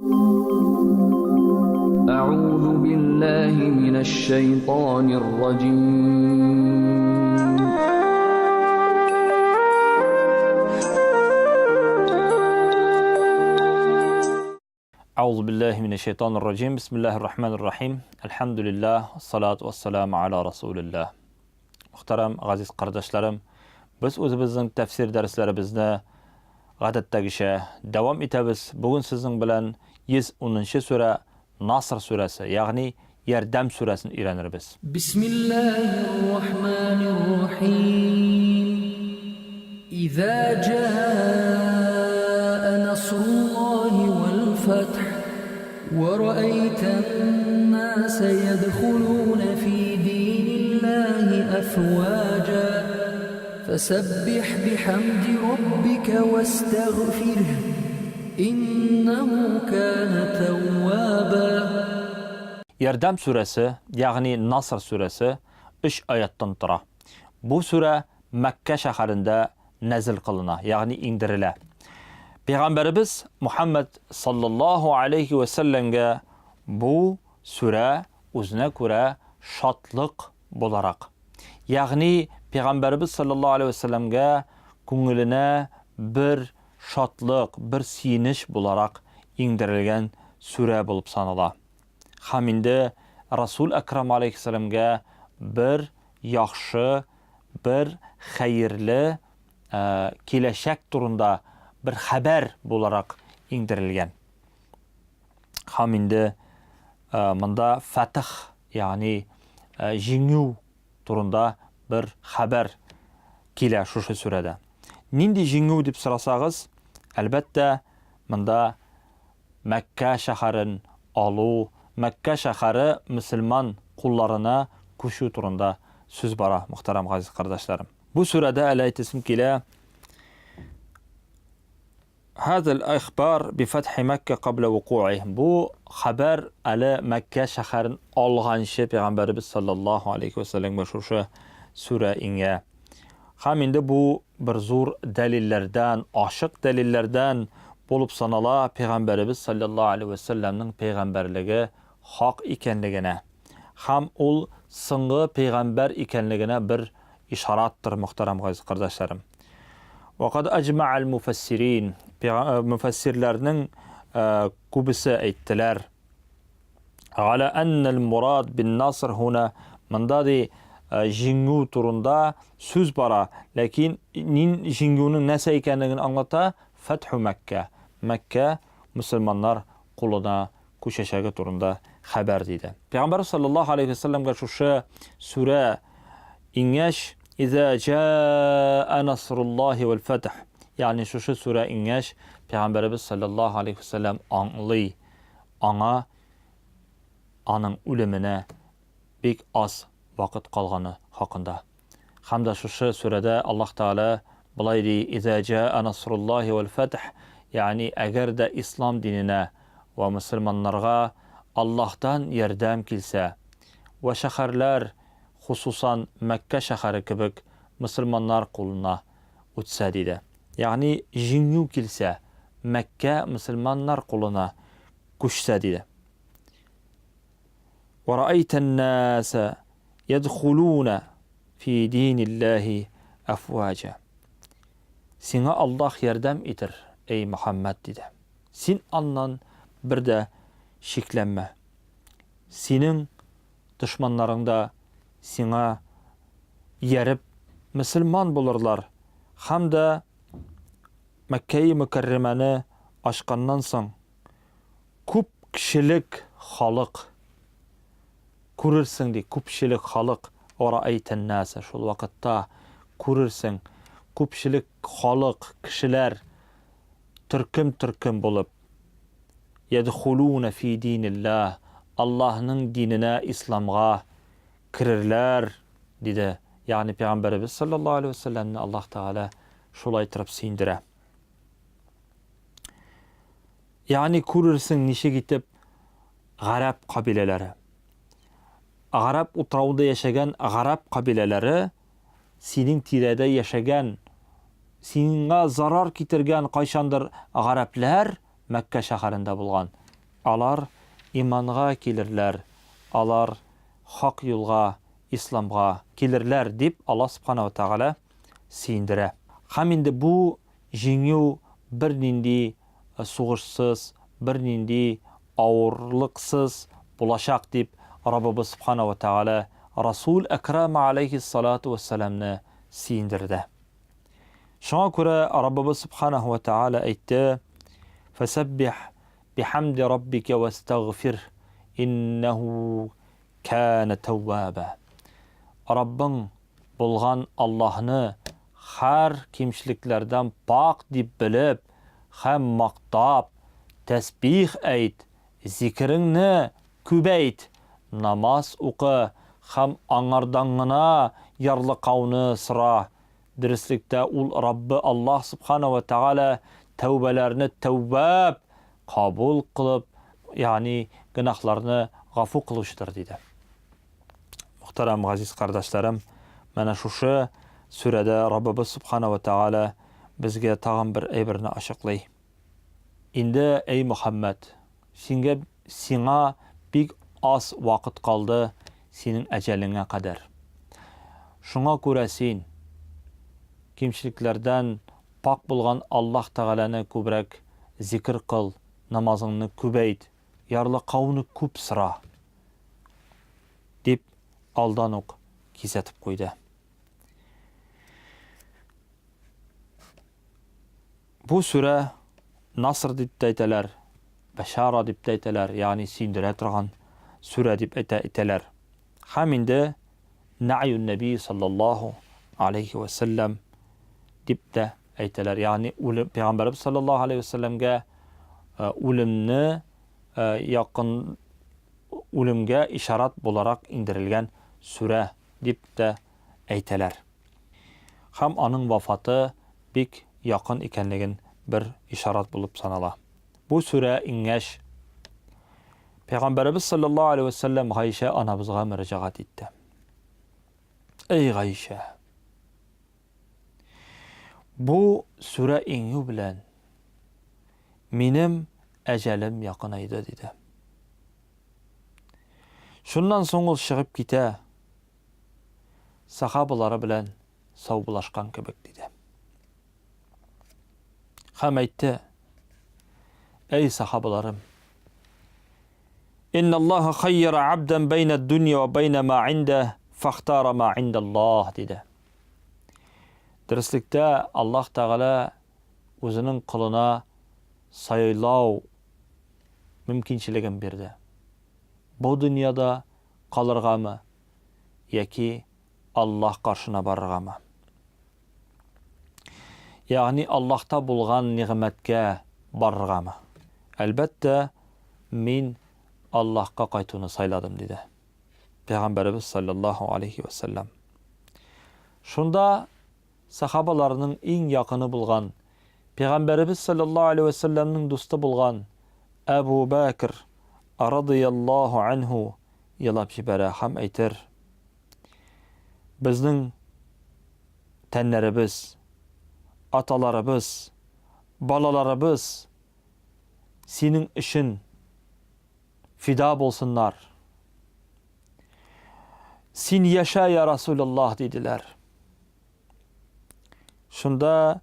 أعوذ بالله من الشيطان الرجيم. أعوذ بالله من الشيطان الرجيم. بسم الله الرحمن الرحيم. الحمد لله والصلاة والسلام على رسول الله. Мөхтәрәм газиз кардәшләрем, без үзебезнең тәфсир дәресләребезне гадәттәгечә дәвам итәбез. Бүген сезнең белән 110 сүрә Наср сүрәсе, ягъни Ярдәм сүрәсен өйрәнербез. Бисмиллаһир-рахманир-рахим. Иза джаа насруллаһи вәл-фәтх, ва раәйтән-наса ядхулуна фи диниллаһи афваҗа, фәсәббих бихәмди раббика вәстәгъфирһ, иннәһу кана тәвваба. Ярдәм сүрәсе, ягъни Наср сүрәсе өч аяттан тора. Бу сүрә Мәккә шәһәрендә нәзел кылына, ягъни иңдерелә. Пәйгамбәребез Мухаммад саллаллаһу алейхи вә сәлләмгә бу сүрә үзенә күрә шатлык буларак, ягъни пәйгамбәребез саллаллаһу алейхи вә сәлләмгә күңеленә бер шатлык, бер сөенеч буларак иңдерелгән сүрә булып санала. Һәм инде Расул Әкрам алейхиссәламгә бер яхшы, бер хәерле киләчәк турында бер хәбәр буларак иңдерелгән. Һәм инде монда фәтх, ягъни җиңү турында бер хәбәр килә шушы сүрәдә. Нинди җиңү дип сорасагыз, әлбәттә, монда Мәккә шәһәрен алу, Мәккә шәһәре мөселман кулларына күчү турында сүз бара, мөхтәрәм газиз кардәшләрем. Бу сүрәдә әле әйтәсем килә, Һаза аль-ихбар би фәтхи Мәккә кабла вукуи. Бу хәбәр әле Мәккә шәһәрен алганчы пәйгамбәребез саллаллаһу алейхи ва сәлләмгә шушы сүрә иңә. Һәм инде бу бер зур дәлилләрдән, ачык дәлилләрдән булып санала пәйгамбәребез саллаллаһу алейһи вә сәлләмнең пәйгамбәрлеге хак икәнлегенә һәм ул соңгы пәйгамбәр икәнлегенә бер ишараттыр, мөхтәрәм газиз кардәшләрем. Вакад аҗма'ал муфассирин, муфассирләрнең күбесе әйттеләр, Галя әннәл мурад бин наср һуна монда ди җиңү турында сүз бара, ләкин нин җиңүнең нәрсә икәнлеген аңлата, фәтху Мәккә, Мәккә мөселманнар кулына күчәчәге турында хәбәр диде. Пәйгамбәр саллаллаһу алейхи вәсәлләмгә шушы сүрә иңгәч, Иза җаа насруллаһи вәл фәтх, ягъни шушы сүрә иңгәч, Пәйгамбәребез саллаллаһу алейхи вәсәлләм аңлый, аңа аның үлеменә бик аз вакыт калганы хакында. Һәм дә шушы сүрәдә Аллаһ Тәгалә болай ди, Иза җаа насруллаһи вәл фәтх, ягъни әгәр дә ислам диненә вә мөселманнарга Аллаһтан ярдәм килсә, вә шәһәрләр, хосусан Мәккә шәһәре кебек, мөселманнар кулына үтсә, диде. Ягъни җиңү килсә, Мәккә мөселманнар кулына күчсә, диде. Ва раайтан-наса ядхулуна фи диниллаһи афваҗа. Сиңа Аллаһ ярдәм итер, эй Мөхәммәд, диде. Син аннан бер дә шикләнмә. Синең дошманнарың да сиңа ияреп мөселман булырлар һәм дә Мәккәи Мөкәррәмәне ачканнан соң күп кешелек халык күрерсең, ди, күпчелек халык, вараәйтәннәсә, шул вакытта күрерсең, күпчелек халык, кешеләр төркем-төркем булып, Ядхулуна фи диниллаһ, Аллаһның диненә, исламга керерләр, диде. Ягъни пәйгамбәребез саллаллаһу алейһи ва сәлләмне Аллаһ Тәгалә шулай торып сөендерә. Ягъни күрерсең ничек итеп гарәп кабиләләре. Гарәп утравында яшәгән гарәп кабиләләре синең тирәдә яшәгән, сиңа зарар китергән кайчандыр гарәпләр Мәккә шәһәрендә булган. Алар иманга килерләр, алар хак юлга, исламга килерләр, дип Аллаһ Сүбхәнәһү вә Тәгалә сөендерә. Һәм инде бу җиңү бернинди сугышсыз, бернинди авырлыксыз булачак, дип Раббыбыз Сүбхәнәһү вә Тәгалә Расул Әкрам аләйһиссалату вәссәламне сөендерде. Шуңа күрә Раббыбыз Сүбхәнәһү вә Тәгалә әйтте, Фәсәббих бихәмди раббика вәстәгъфир, иннәһу кәнә тәвваба. Раббың булган Аллаһны һәр кимчелекләрдән пакь дип белеп һәм мактап, тәсбих әйт, зикереңне күбәйт, намаз укы һәм аңардан гына ярлыкауны сора. Дөреслектә, ул Раббы Аллаһ Сүбхәнәһү вә Тәгалә тәүбәләрне тәүвәб, кабул кылып, ягъни гөнаһларны гафу кылучыдыр, диде. Мөхтәрәм газиз кардәшләрем, менә шушы сүрәдә Раббыбыз Сүбхәнәһү вә Тәгалә безгә тагын бер әйберне ачыклый. Инде, әй Мөхәммәд, сингә, сиңа бик аз вакыт калды синең әҗәлеңә кадәр. Шуңа күрә син, кимчелекләрдән пакь булган Аллаһ Тәгаләне күбрәк зикер кыл, намазыңны күбәйт, ярлыкауны күп сора, дип алдан ук кисәтеп куйды. Бу сүрә Наср дип тә әйтәләр, Бәшара дип тә әйтәләр, ягъни сөендерә торган сүрә дип әйтә әйтәләр. Һәм инде Нә'юн Нәби саллаллаһу алейхи вә сәлләм дип тә әйтәләр. Ягъни үлем пәйгамбәребез саллаллаһу алейхи вә сәлләмгә э, үлемне э, якын үлемгә ишарат буларак индерелгән сүрә дип тә әйтәләр. Һәм аның вафаты бик якын икәнлеген бер ишарат булып санала. Бу сүрә иңгәч, Пәйгамбәребез саллаллаһу алейһи вә сәлләм Гайшә анабызга мөрәҗәгать итте. Эй Гайшә! Бу сүрә иңү белән минем әҗәлем якынайды, диде. Шуннан соң ул чыгып китә, сахабалары белән саубулашкан кебек, диде. Һәм әйтте, Әй сахабаларым, Инна Аллаһа хайяра абдан бәйнә дөнья ва бәйнә ма инда, фахтара ма инда Аллаһ, диде. Дөреслектә Аллаһ Тәгалә үзенең колына сайлау мөмкинчелеген бирде. Бу дөньяда калыргамы яки Аллаһ каршына барыргамы? Ягъни Аллаһта булган нигъмәткә барыргамы? Әлбәттә, мин Аллаһка кайтуны сайладым, диде. Пәйгамбәребез саллаллаһу алейхи ва саллям. Шунда сахабаларның иң якыны булган, Пәйгамбәребез саллаллаһу алейхи ва саллямның дусты булган Әбу Бәкр радыяллаһу анһу елап җибәрә һәм әйтер, Безнең тәннәребез, аталарыбыз, балаларыбыз синең өчен фида булсыннар. Син яшә, я Расулаллаһ, диделәр. Шунда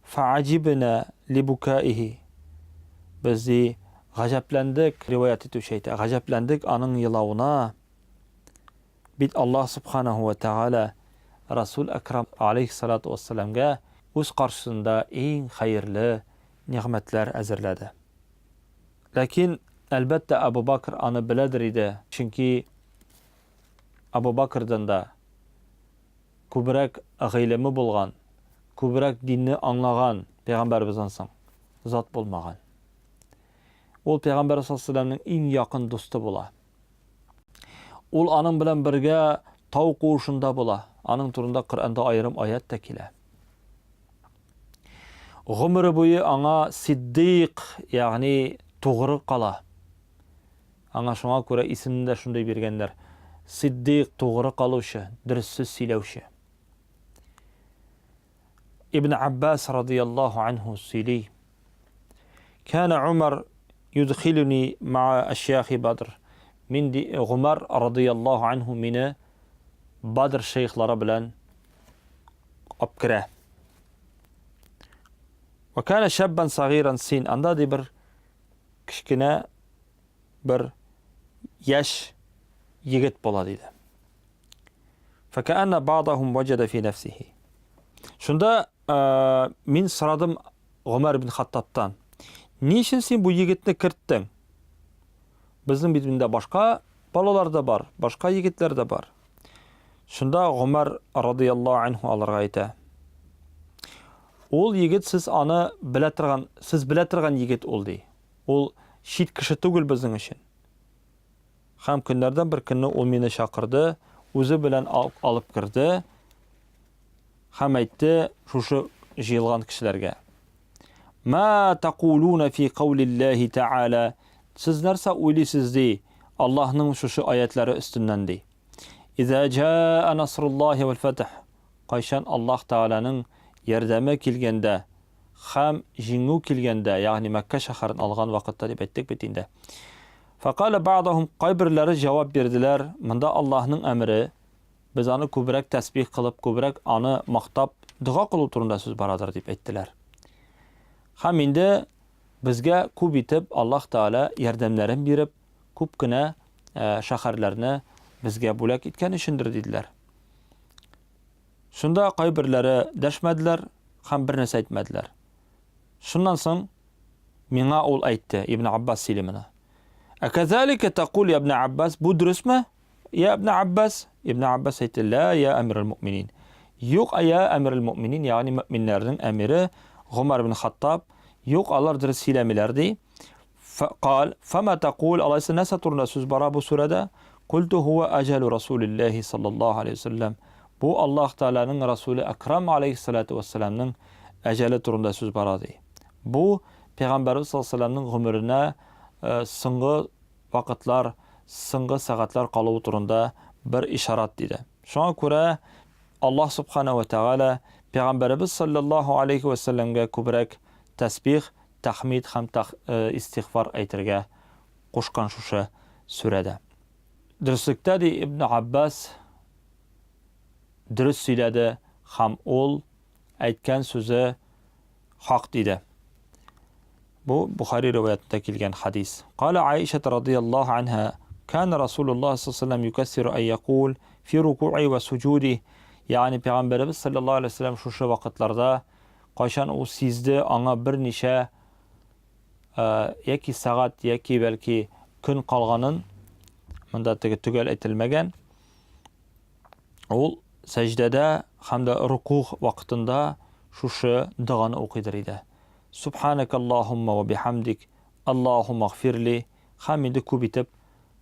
фәаҗибнә либукаихи. Без ди гаҗәпләндек, риваять итүче әйтә, гаҗәпләндек аның елавына. Бит Аллаһ субханаһу ва тәгалә Расул Әкрам алейхиссалату вассаламгә үз каршысында иң хәерле нигъмәтләр әзерләде. Ләкин, әлбәттә, Абу Бакр аны беләдер иде, чөнки Абу Бакрдан да күбрәк гыйлеме булган, күбрәк динне аңлаган пәйгамбәребездән соң зат булмаган. Ул пәйгамбәр саллаллаһу иң якын дусты була. Ул аның белән бергә тау куышында була. Аның турында Коръәндә аерым аят та килә. Гомере буе аңа сиддыйк, ягъни тугры кала. Аңа шуңа күрә исемне дә шундый биргәннәр. Сиддыйк, тугры калучы, дөрес сүз сөйләүче. Ибн Аббас радыяллаһу анһу сөйли. Кана Умар юдхилуни ма'a ашьяхи Бадр. Мин ди Гомәр радыяллаһу анһу мине Бадр шейхлары белән алып керә. Ва кана шаббан сагиран син. Анда ди бер кечкенә бер яшь егет була диде. Фәкәәнә ба'дахум ваҗада фи нәфсихи. Шунда э, мин сорадым Гомәр ибн Хаттабтан. Ни өчен син бу егетне керттең? Безнең бит инде башка балалар да бар, башка егетләр дә бар. Шунда Гомәр радыяллаһу анһу аларга әйтә. Ул егет сез аны белә торган, сез белә торган егет ул ди. Ул чит кеше түгел безнең өчен. Һәм көннәрдән бер көнне ул мине чакырды, үзе белән алып керде һәм әйтте шушы җыелган кешеләргә. Ма тақулуна фи каулиллаһи тааля. Сез нәрсә уйлыйсыз ди Аллаһның шушы аятлары өстеннән ди. Иза жаа насруллаһи вал фатх. Кайчан Аллаһ Тәгаләнең ярдәме килгәндә һәм җиңү килгәндә, ягъни Мәккә шәһәрен алган вакытта дип әйттек бит инде. Фәкалә ба'дахум кайберләре җавап бирделәр, монда Аллаһның әмере, без аны күбрәк тәсбих кылып, күбрәк аны мактап, дога кылу турында сүз барадыр дип әйттеләр. Һәм инде безгә күп итеп Аллаһ Тәгалә ярдәмнәрен биреп, күп кенә э, шәһәрләрне безгә бүләк иткән өчендер диделәр. Шунда кайберләре дәшмәделәр һәм бер нәрсә әйтмәделәр. Шуннан соң миңа ул әйтте, Ибн Аббас сөйли моны. Әкәзәликә тәкул я Ибн Аббас, бу дөресме? Я Ибн Аббас, Ибн Аббас әйтте, ла я әмирул муъминин. Юк, я әмирул муъминин, ягъни мөэминнәрнең әмире Гомар ибн Хаттаб, юк, алар дөрес сөйләмиләр ди. Кал, фама тәкул, алайса нәрсә турында сүз бара бу сүрәдә? Культу хуа әҗәлу Расулилләһи саллаллаһу алейһи вәсәлләм. Бу Аллаһ Тәгаләнең Расуле Әкрам алейһиссалату вәссәламның әҗәле турында сүз бара ди. Бу Пәйгамбәрбез саллаллаһу алейһи вәсәлләмнең гомеренә э, соңгы вакытлар, соңгы сәгатьләр калуы турында бер ишарат диде. Шуңа күрә Аллаһ субхана ва тәгалә Пәйгамбәребез саллаллаһу алейһи вәсәлләмгә күбрәк тәсбих, тәхмид һәм истигъфар әйтергә кушкан шушы сүрәдә. Дөреслектә, ди Ибн Аббас, дөрес сөйләде һәм ул әйткән сүзе хак диде. Бу Бухари риваятында килгән хадис. Кала Аиша радыяллаһу анха, кана Расулуллаһ саллаллаһу алейһи ва саллям юкассиру ай якул фи рукуи ва суҗуди. Ягъни пәйгамбәребез саллаллаһу алейһи ва саллям шушы вакытларда кайчан ул сизде, аңа берничә яки сәгать, яки бәлки көн калганын, монда теге төгәл әйтелмәгән, ул сәҗдәдә һәм дә рукух вакытында шушы доганы укыйдыр иде. Субханак Аллаһумма ва бихамдик, Аллаһумма гфирли, һәм инде күп итеп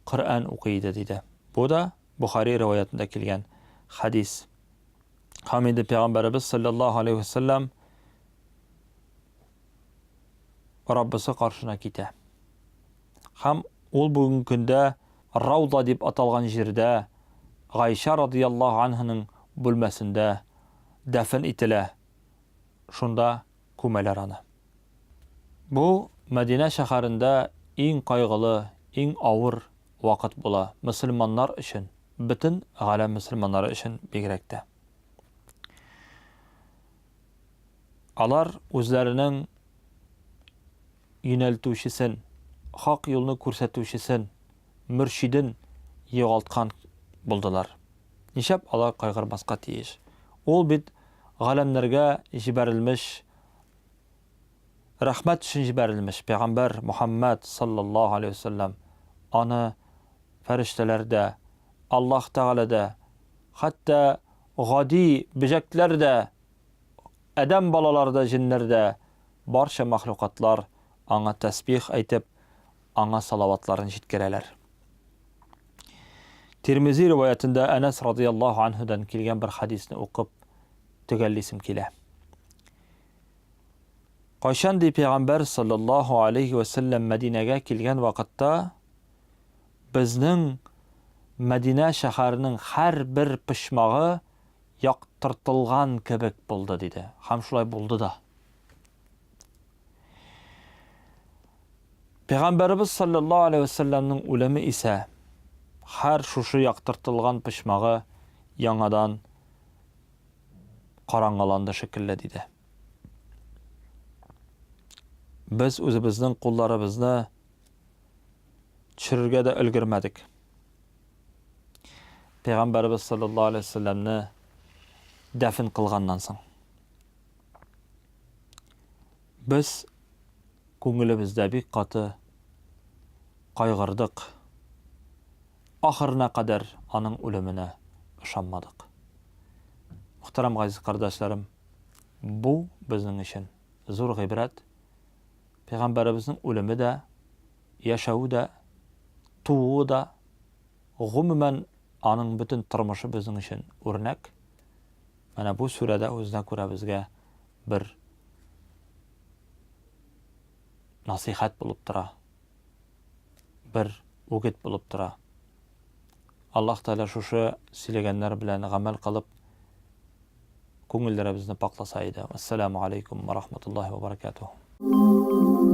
Коръән укый иде диде. Бу да Бухари риваятында килгән хадис. Һәм инде Пәйгамбәребез саллаллаһу алейхи вәсәлләм Раббысы каршына китә. Һәм ул бүгенге көндә Рауда дип аталган җирдә Гайшә радыяллаһу анһаның бүлмәсендә дәфен ителә. Шунда күмәләр аны. Бу Мәдинә шәһәрендә иң кайгылы, иң авыр вакыт була мөселманнар өчен, бөтен галәм мөселманнары өчен бигрәк тә. Алар үзләренең юнәлтүчесен, хак юлны күрсәтүчесен, мөршиден югалткан булдылар. Нишләп алар кайгырмаска тиеш? Ул бит галәмнәргә җибәрелмеш, рәхмәт өчен җибәрелмеш пәйгамбәр Мухаммад саллаллаһу алейһи вәсәлләм. Аны фәрештәләр дә, Аллаһ Тәгалә дә, хәтта гади бөҗәкләр дә, адәм балалары да, җеннәр дә, барча мәхлукатлар аңа тәсбих әйтеп, аңа салаватларын җиткерәләр. Тирмизи риваятендә Әнәс радыяллаһу анһудан килгән бер хадисне укып төгәллисем килә. Кайчан ди пәйгамбәр саллаллаһу алейхи ва сәлләм Мәдинәгә килгән вакытта безнең Мәдинә шәһәренең һәрбер почмагы яктыртылган кебек булды диде. Һәм шулай булды да. Пәйгамбәребез саллаллаһу алейһи ва сәлләмнең үлеме исә һәр шушы яктыртылган почмагы яңадан караңгыланды шикелле, диде. Без үзебезнең кулларыбызны төшерергә дә өлгермәдек. Пәйгамбәребез саллаллаһу алейһи ва сәлләмне дәфен кылганнан соң. Без күңелебездә бик каты кайгырдык. Ахырына кадәр аның үлеменә ышанмадык. Мөхтәрәм газиз кардәшләрем, бу безнең өчен зур гыйбрәт. Пәйгамбәребезнең үлеме дә, яшәве дә, тууы да, гомумән, аның бөтен тормышы безнең өчен үрнәк. Менә бу сүрәдә үзенә күрә безгә бер насыйхәт булып тора. Бер үгет булып тора. Аллаһ Тәгалә шушы сөйләгәннәр белән гамәл кылып, күңелләребезне пакласа иде. Ассаламу алейкум ва рахматуллахи ва баракатуху.